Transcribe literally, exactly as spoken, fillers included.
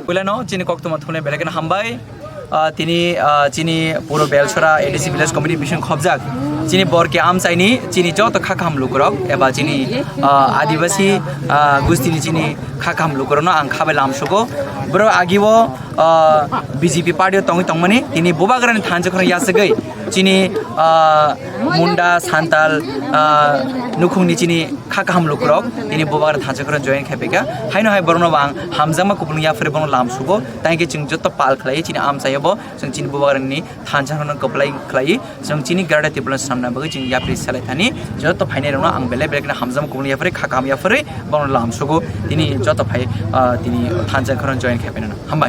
Puilano chini koktwma thumnai belai kheno hambai. Ah, tini, ah, chini puro Belsora A D C village committee bising khobjak chini borke amchaini chini joto kha kaham lukurok eba chini, ah, adibasi, ah, gustini chini kha kaham lukurokno ang khabai lamsugo. Borok agio, ah, B J P party o tongwi tongmani tini bubagrani thansa khorang yasagwi chini, ah, Munda, Santal, ah, nukhungni chini kha kaham lukurok tini bubagrani thansa khorang join khaipaikha. Haino hai borokno bo ang hamjakma kupulung yapharwi bono lamsugo. Tangkhe chwng joto pal khlaiwi chini amchaio bo chwng chini bubagrani thansa khorang kwplai khlaiwi chwng chini Greater Tipraland swnamna bagwi chwng yapri selai thani joto phainairokno ang belai belai kheno hamjakma kupulung yapharwi kha kaham yapharwi bono lamsugo. Tini joto phai, ah, tini thansa khorang join khaipainano. Hambai.